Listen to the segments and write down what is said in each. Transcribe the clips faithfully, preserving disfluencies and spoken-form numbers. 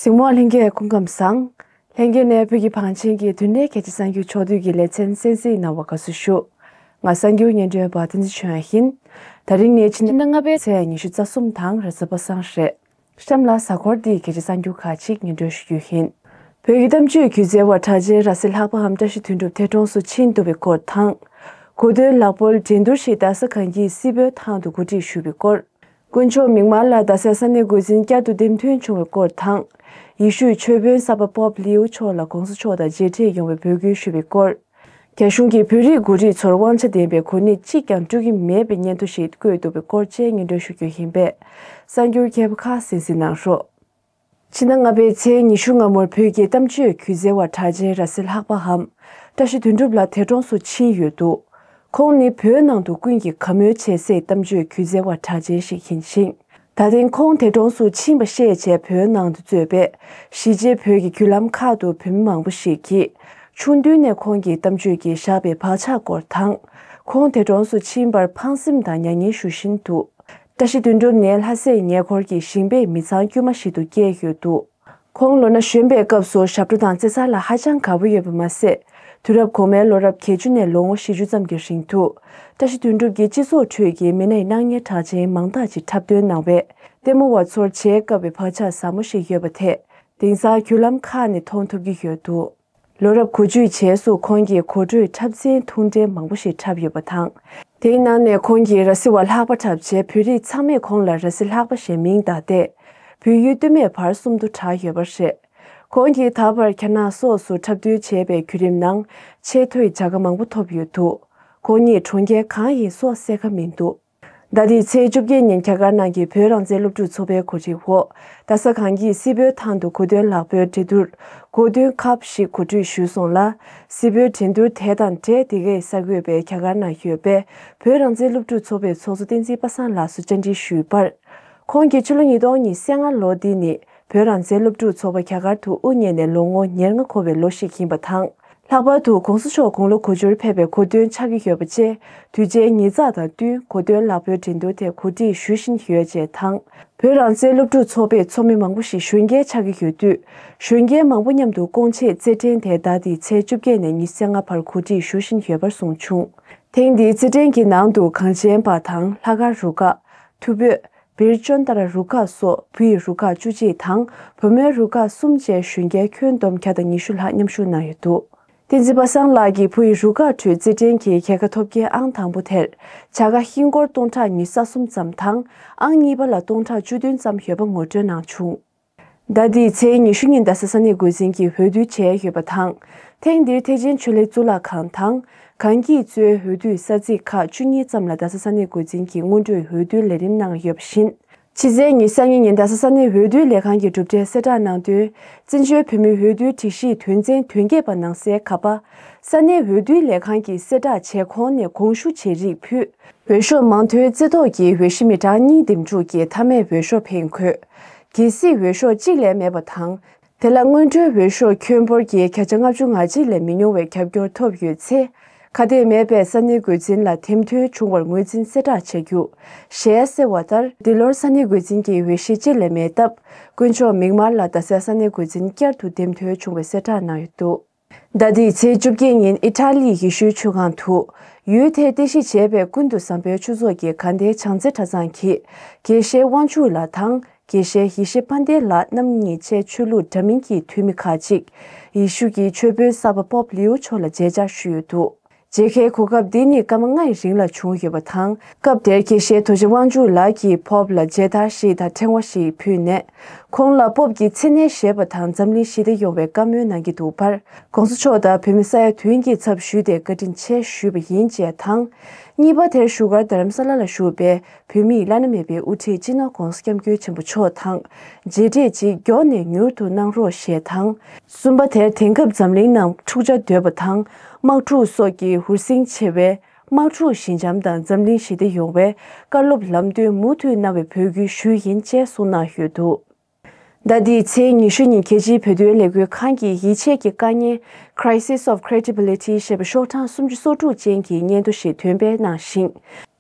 གཟིགས་མོ་ལྷན་རྒྱས་སྐུ་ཁམས་བཟང་། ལྷན་རྒྱས་ནས་བོད་ཀྱི་བང་ཆེན་གྱི་དུས་གནས་གལ་ཆེ་གསར་འགྱུར་ཕྱོགས་བསྡུས་ཀྱི་ལེ་ཚན་གསན་གཟིགས་གནང་བར་དགའ་བསུ་ཞུ། ང་གསར་འགྱུར་སྙན་སྒྲོན་པ་བསྟན་འཛིན་ཆོས་དབྱངས་ཡིན། ད་རིང་ནི་ཕྱི་ཟླ་ལྔ་པའི་ཚེས་ཉི་ཤུ་རྩ་གསུམ་དང་རེས་གཟའ་པ་སངས་རེད། གཤམ་ལ་གཟའ་འཁོར་འདིའི་གལ་ཆེ་གསར་འགྱུར་ཁག་ཅིག་སྙན་སྒྲོན་ཞུ་རྒྱུ་ཡིན། བོད་ཀྱི་གཏམ་བརྗོད་སྒྱུ་རྩལ་བ་གྲགས་ཅན་ར་བཟི་ལྷག་པའམ་བཀྲ་ཤིས་དོན་གྲུབ་ཐེ་གྲོངས་སུ་ཕྱིན་འདུག་པའི་སྐོར་དང་། གོ་སྟོན་ལག་འབོར་འགྲན་བསྡུར་ཞིག་རྡ་ས་གངས་སྐྱིད་སྲིད་བོད་ཐང་དུ་གོ་སྒྲིག་ཞུས་པའི་སྐོར། དཀོན་མཆོག་མིག་དམར་ལ་རྡ་སའི་ས་གནས་འགོ་འཛིན་བསྐྱར་དུ་འདེམས་ཐོན་བྱུང་བའི་སྐོར་དང་། ཡེ་ཤུའི་ཆོས་དཔོན་གསར་པ་པོབ་ལིའུ་མཆོག་ལ་༸གོང་ས་མཆོག་དང་མཇལ་འཕྲད་ཡོང་བའི་འབོད་སྐུལ་ཞུས་པའི་སྐོར། རྒྱ་གཞུང་གིས་བོད་རིགས་འགོ་ཁྲིད་ཚོར་དབང་ཆ་ལྡན་པའི་གོ་གནས་གཅིག་ཀྱང་སྤྲོད་ཀྱི་མེད་པའི་སྙན་ཐོ་ཞིག་བཀོད་འདུག་པའི་སྐོར་བཅས་སྙན་སྒྲོན་ཞུ་རྒྱུ་ཡིན་པས། གསར་འགྱུར་རྒྱས་པ་ཁག་གསན་གཟིགས་གནང་རོགས། ཕྱི་ཟླ་ལྔ་པའི་ཚེས་ཉི་ཤུ་སྔ་མོར་བོད་ཀྱི་གཏམ་བརྗོད་སྒྱུ་རྩལ་བ་གྲགས་ཅན་ར་བཟི་ལྷག་པའམ་བཀྲ་ཤིས་དོན་གྲུབ་ལགས་ཐེ་གྲོངས་སུ་ཕྱིན་ཡོད་འདུག་ཁོང་ནི་བོད་ནང་དུ་ཀུན་གྱིས་དགའ་མོས་བྱེད་སའི་གཏམ་བརྗོད་སྒྱུ་རྩལ་བ་གྲགས་ཅན་ཞིག་ཡིན་ཞིང་། ད་ཐེངས་ཁོང་ཐེ་གྲོངས་སུ་ཕྱིན་པ་ཤེས་བྱས་བོད་ནང་དུ་གཙོས་པའི་གཞིས་བྱེས་བོད་ཀྱི་བརྒྱུད་ལམ་ཁག་ཏུ་བོད་མི་མང་པོ་ཞིག་གིས་ཆུང་དུས་ནས་ཁོང་གི་གཏམ་བརྗོད་ཀྱིས་བཞག་པའི་བག་ཆགས་སྐོར་དང་། ཁོང་ཐེ་གྲོངས་སུ་ཕྱིན་པར་ཕངས་སེམས་དང་མྱ་ངན་ཞུ་བཞིན་འདུག་བཀྲ་ཤིས་དོན་གྲུབ་ནི་ལྷ་སའི་ཉེ་འཁོར་གྱི་ཞིང་པའི་མི་ཚང་དཀྱུས་མ་ཞིག་ཏུ་སྐྱེས་ཡོད་འདུག་ཁོང་ལོ་ན་གཞོན་པའི་སྐབས་སུ་ཞབས་བྲོ་དང་རྩེད་མཚར་ལ་ཧ་ཅང་དགའ་པོ་ཡོད་པ་མ་ཟད། དུས་རབས་གོང་མའི་ལོ་རབས་བརྒྱད་ཅུ་ནས་ལོ་ངོ་བཞི་བཅུ་ཙམ་གྱི་རིང་དུ། བཀྲ་ཤིས་དོན་གྲུབ་ཀྱིས་སྤྱི་ཚོགས་ཁྲོད་ཀྱི་མི་སྣའི་སྣང་བརྙན་གྲགས་ཅན་མང་དག་ཅིག་འཁྲབ་སྟོན་གནང་བས། ལྟད་མོ་བ་ཚོར་མཇལ་དཀའ་བའི་བག་ཆགས་ཟབ་མོ་ཞིག་ཡོད་པ་དེ། དེང་སང་བརྒྱུད་ལམ་ཁག་ནས་མཐོང་ཐུབ་ཀྱི་ཡོད་འདུག་ལོ་རབས་གོ་བཅུའི་རྗེས་སུ་ཁོང་གིས་གོ་སྒྲོས་འཁྲབ་ཚན་ཐུང་གྲས་མང་པོ་ཞིག་འཁྲབ་ཡོད་པ་དང་། དེའི་ནང་ནས་ཁོང་གིས་ར་བཟི་བ་ལྷག་པ་འཁྲབ་རྗེས་བོད་རིགས་ཚང་མས་ཁོང་ལ་ར་བཟི་ལྷག་པ་ཞེས་མིང་བཏགས་ཏེ། བོད་ཡུལ་སྟོད་སྨད་བར་གསུམ་དུ་གྲགས་ཡོད་པ་རེད། ཁོང་གིས་ད་བར་རྒྱ་ནག་སོགས་སུ་འཁྲབ་སྟོན་བྱས་པའི་བརྒྱུད་རིམ་ནང་། ཆེས་མཐོའི་བྱ་དགའ་མང་པོ་ཐོབ་ཡོད་འདུག་ཁོང་ཉིད་གྲོངས་རྐྱེན་གང་ཡིན་སོགས་གསལ་ཁ་མི་འདུག་ཟླ་འདིའི་ཚེས་བཅོ་བརྒྱད་ཉིན་རྒྱ་གར་ནང་གི་བོད་རང་བཙན་སློབ་ཕྲུག་ཚོགས་པའི་གོ་སྒྲིག་འོག་རྡ་ས་གངས་སྐྱིད་སྲིད་བོད་ཐང་དུ་གོ་སྟོན་ལག་འབོར་འགྲན་བསྡུར་གོ་སྟོན་ཁབ་ཞིག་གོ་སྒྲིག་ཞུས་སོང་ལ། སྲིད་བོད་འགྲན་བསྡུར་དེ་དང་འབྲེལ་འདི་གའི་གསར་འགོད་པས་རྒྱ་གར་ནང་ཡོད་པའི་བོད་རང་བཙན་སློབ་ཕྲུག་ཚོགས་པའི་ཚོགས་གཙོ་བསྟན་འཛིན་པ་སངས་ལགས་སུ་བཅར་འདྲི་ཞུས་པར། ཁོང་གིས་ཕྱི་ལོ་ཉིས་སྟོང་ཉི་ཤུ་རྩ་ལྔ་ལོ་འདི་ནི་བོད་རང་བཙན་སློབ་ཕྲུག་ཚོགས་པ་རྒྱ་གར་དུ་དབུ་བརྙེས་ནས་ལོ་ངོ་ཉེར་ལྔ་འཁོར་བའི་ལོ་ཞིག་ཡིན་པ་དང་། ལྷག་པར་དུ་༸གོང་ས་མཆོག་དགུང་ལོ་དགུ་བཅུར་ཕེབས་པའི་གོ་སྟོན་ཆགས་ཀྱི་ཡོད་པ་བཅས། དུས་ཆེན་ཉིན་གྲངས་དང་བསྟུན་གོ་སྟོན་ལག་འབོར་འགྲན་བསྡུར་དེ་གོ་སྒྲིག་ཞུ་བཞིན་ཡོད་ཅེས་དང་། བོད་རང་བཙན་སློབ་ཕྲུག་ཚོགས་པའི་ཚོགས་མི་མང་པོ་ཞིག་གཞོན་སྐྱེས་ཆགས་ཀྱི་ཡོད་དུས། གཞོན་སྐྱེས་མང་པོ་མཉམ་དུ་སྐོང་ཆེད་རྩེད་འགྲན་དེ་ཟླ་འདིའི་ཚེས་བཅོ་བརྒྱད་ནས་ཉི་ཤུ་རྩ་ལྔ་བར་གོ་སྒྲིག་ཞུ་བཞིན་ཡོད་པར་གསུངས་བྱུང་། ཐེངས་འདིའི་རྩེད་འགྲན་གྱི་ནང་དུ་གངས་ཅན་པ་དང་ལྷག་དཀར་རུ་ཁག་ཐུ་བྷོད། བིར་ཅོན་ཏ་ར་རུ་ཁག་སོགས་བུ་ཡི་རུ་ཁག་བཅུ་གཅིག་དང་བུ་མོའི་རུ་ཁག་གསུམ་བཅས་གཞོན་སྐྱེས་ཁྱོན་བསྡོམས་བརྒྱ་དང་ཉི་ཤུ་ལྷག་མཉམ་ཞུགས་གནང་ཡོད་འདུག་བསྟན་འཛིན་པ་སངས་ལགས་ཀྱིས་བུ་ཡི་རུ་ཁག་ཁྲོད་རྩེད་འགྲན་གྱི་རྒྱལ་ཁ་ཐོབ་མཁན་ཨང་དང་པོ་དེར་བྱ་དགའ་ཧིན་སྒོར་སྟོང་ཕྲག་ཉི་ཤུ་རྩ་གསུམ་ཙམ་དང་ཨང་གཉིས་པ་ལ་སྟོང་ཕྲག་བཅུ་བདུན་ཙམ་ཡོད་པ་ངོ་སྤྲོད་གནང་བྱུང་། ཟླ་འདིའི་ཚེས་ཉི་ཤུ་ཉིན་རྡ་ས་ས་གནས་འགོ་འཛིན་གྱིས་འོས་བསྡུ་བྱས་ཡོད་པ་དང་། ཐེངས་འདིར་ཐེག་ཆེན་ཆོས་གླིང་གཙུག་ལག་ཁང་དང་། གངས་སྐྱིད་གཙོས་འོས་བསྡུའི་ས་ཚིགས་ཁག་བཅུ་གཉིས་ཙམ་ལ་རྡ་ས་ས་གནས་འགོ་འཛིན་གྱི་སྔོན་འགྲོའི་འོས་བསྡུའི་ལས་རིམ་གནང་ཡོད་པ་བཞིན། ཕྱི་ཚེས་ཉི་ཤུ་རྩ་གཉིས་ཉིན་རྡ་ས་ས་གནས་འོས་བསྡུའི་ལས་ཁང་གི་གྲུབ་འབྲས་གསལ་བསྒྲགས་གནང་དོན། བཙན་བྱོལ་བོད་མིའི་འོས་བསྡུའི་སྒྲིག་གཞིས་དོན་ཚན་དོན་བརྒྱད་པ་ནང་གསལ་ཁ་པ། ས་གནས་འོས་བསྡུའི་ལས་ཁང་གིས་གསལ་བསྒྲགས་བྱས་གོང་ནས་དགོངས་ཞུ་བྱེད་རིགས་ཕུལ། འོས་ཤོག་མང་མཐོའི་རྩེ་ཐོག་གི་འོས་གཞི་མི་གྲངས་གཉིས་འདེམས་སྒྲུག་གིས་མཐའ་མའི་འོས་ཤོག་འཕེན་དགོས། གལ་སྲིད་འོས་ཤོག་གཅིག་ལས་མེད་པ་དང་། དེ་ལ་སྔོན་འགྲོའི་འོས་ཤོག་ཁྱོན་འབོར་གྱི་བརྒྱ་ཆ་ལྔ་བཅུ་ང་གཅིག་ལས་མི་ཉུང་བའི་རྒྱབ་སྐྱོར་ཐོབ་ཡོད་ཚེ། ཁ་གཏད་མེད་པའི་ས་གནས་འགོ་འཛིན་ལ་འདེམས་ཐོན་བྱུང་བར་ངོས་འཛིན་གསལ་བསྒྲགས་བྱ་རྒྱུ། ཞལ་གསལ་བ་ལྟར། འདི་ལོར་ས་གནས་འགོ་འཛིན་གྱི་འོས་གཞི་གཅིག་ལས་མེད་སྟབས། དཀོན་མཆོག་མིག་དམར་ལ་རྡ་སའི་ས་གནས་འགོ་འཛིན་བསྐྱར་དུ་འདེམས་ཐོན་བྱུང་བའི་གསལ་བསྒྲགས་གནང་ཡོད་འདུག་ཟླ་འདིའི་ཚེས་བཅོ་བརྒྱད་ཉིན་ཨི་ཊ་ལིའི་ཡེ་ཤུའི་ཆོས་ཁང་དུ། ཡུལ་དེར་རྟེན་གཞི་བྱས་པའི་ཀུན་ཏུ་བཟང་པོའི་ཆོས་ཚོགས་ཀྱི་དགའ་ལྡན་བྱང་རྩེ་གྲྭ་ཚང་གིས། དགེ་བཤེས་དབང་ཕྱུག་ལགས་དང་། དགེ་བཤེས་ཡེ་ཤེས་ཕན་བདེ་ལགས་རྣམ་གཉིས་བཅས་ཆོས་ལུགས་འདྲ་མིན་གྱི་འཐུས་མི་ཁག་ཅིག་ཡེ་ཤུ་གི་ཆོས་དཔོན་གསར་པ་པོབ་ལིའུ་མཆོག་ལ་མཇལ་བཅར་ཞུས་ཡོད་འདུག་མཇལ་ཁའི་གོ་སྐབས་འདི་ནི་སྐར་མ་ལྔའི་རིང་ལ་བྱུང་ཡོད་པ་དང་། སྐབས་དེར་དགེ་བཤེས་རྡོ་རྗེ་དབང་ཕྱུག་ལགས་ཀྱིས་པོབ་ལ་མཇལ་དར་ཞིག་དང་ཕྲེང་བ་ཞིག་ཕུལ་ནས། ཁོང་ལ་པོབ་ཀྱི་མཚན་གནས་བཞེས་པ་དང་འཛམ་གླིང་ཞི་བདེ་ཡོང་བའི་བཀའ་མོལ་གནང་གི་འདུག་པར། ༸གོང་ས་མཆོག་དང་བོད་མི་ས་ཡ་བདུན་གྱིས་ཚབ་ཞུས་ཏེ་བཀའ་དྲིན་ཆེ་ཞུས་པ་ཡིན་ཅེས་དང་། གཉིས་པ་དེར་བཞུགས་སྒར་རྡ་རམ་ས་ལ་ལ་བཞུགས་པའི་བོད་མིའི་བླ་ན་མེད་པའི་དབུ་ཁྲིད་སྤྱི་ནོར་༸གོང་ས་༸སྐྱབས་མགོན་ཆེན་པོ་མཆོག་དང་མཇལ་འཕྲད་ཅིག་མགྱོགས་ནས་མྱུར་དུ་གནང་རོགས་ཞེས་དང་། གསུམ་པ་དེར་དེང་སྐབས་འཛམ་གླིང་ནང་འཁྲུག་ཆ་དོད་པ་དང་དམག་འཁྲུག་སོགས་ཀྱི་ཧུར་སེང་ཆེ་བས། དམག་འཁྲུག་ཞི་འཇམ་དང་འཛམ་གླིང་ཞི་བདེ་ཡོང་བའི་བཀའ་སློབ་ལམ་སྟོན་མུ་མཐུད་གནང་བའི་འབོད་སྐུལ་ཞུས་ཡིན་ཅེས་གསུངས་གནང་ཡོད་འདུག་ཟླ་འདིའི་ཚེས་ཉི་ཤུ་ཉིན་རྒྱལ་སྤྱིའི་བོད་དོན་ལས་འགུལ་ཁང་གི་ཡིད་ཆེས་ཀྱི་དཀའ་ངལ། Crisis of Credibility ཞེས་པའི་ཤོག་གྲངས་སུམ་ཅུ་སོ་དྲུག་ཅན་གྱི་སྙན་ཐོ་ཞིག་འདོན་སྤེལ་གནང་ཞིང་།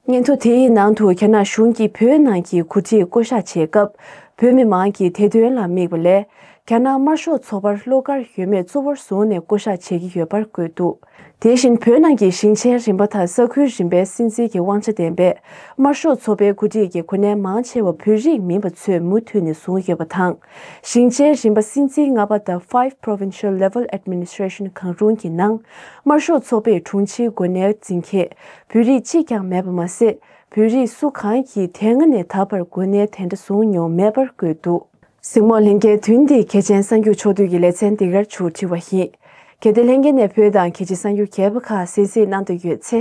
སྙན་ཐོ་དེའི་ནང་དུ་རྒྱ་ནག་གཞུང་གིས་བོད་ནང་གི་འགོ་ཁྲིད་བསྐོ་གཞག་བྱེད་སྐབས། བོད་མི་མང་གིས་དེ་དོན་ལ་དམིགས་པ་ལས། རྒྱ་ནག་དམར་ཤོག་ཚོགས་པར་བློ་དཀར་ཡོད་མེད་གཙོ་བོར་བཟུང་ནས་བསྐོ་བཞག་བྱེད་ཀྱི་ཡོད་པར་བཀོད་འདུག་དེ་བཞིན་བོད་ནང་གི་ཞིང་ཆེན་རིམ་པ་དང་ས་ཁུལ་རིམ་པའི་སྲིད་འཛིན་གྱི་དབང་ཆ་ལྡན་པའི་དམར་ཤོག་ཚོགས་པའི་འགོ་ཁྲིད་ཀྱི་གོ་གནས་མང་ཆེ་བ་བོད་རིགས་མིན་པ་ཚོས་མུ་མཐུད་ནས་བཟུང་ཡོད་པ་དང་། ཞིང་ཆེན་རིམ་པ་སྲིད་འཛིན་ལྔ་པ་དང་Five Provincial Level Administration གང་རུང་གི་ནང་དམར་ཤོག་ཚོགས་པའི་དྲུང་ཆེའི་གོ་གནས་འཛིན་མཁན་བོད་རིགས་གཅིག་ཀྱང་མེད་པ་མ་ཟད། བོད་རིགས་སུ་གང་གིས་དེ་སྔ་ནས་ད་བར་གོ་གནས་དེ་འདྲ་བཟུང་མྱོང་མེད་པར་བཀོད་འདུག་གཟིགས་མོ་ལྷན་རྒྱས། དུས་འདིའི་གལ་ཆེན་གསར་འགྱུར་ཕྱོགས་བསྡུས་ཀྱི་ལེ་ཚན་འདི་གར་མཇུག་སྒྲིལ་བ་ཡིན། གལ་ཏེ་ལྷན་རྒྱས་ནས་བོད་དང་རྒྱལ་སྤྱིའི་གསར་འགྱུར་རྒྱས་པ་ཁག་གསན་གཟིགས་གནང་འདོད་ཡོད་ཚེ།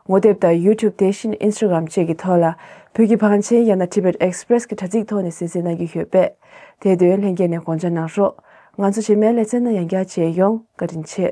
ངོ་དེབ་དང་YouTube དེ་བཞིན་Instagram བཅས་ཀྱི་ཐོག་ལ། བོད་ཀྱི་བང་ཆེན་ཡང་ན་Tibet Express གྱི་དྲ་ཚིགས་ཐོག་ནས་གསན་གཟིགས་གནང་གི་ཡོད་པས། དེ་དོན་ལྷན་རྒྱས་ནས་དགོངས་འཇགས་གནང་རོགས། ང་ཚོ་རྗེས་མའི་ལེ་ཚན་ནང་ཡང་བསྐྱར་མཇལ་ཡོང་། བཀའ་དྲིན་ཆེ།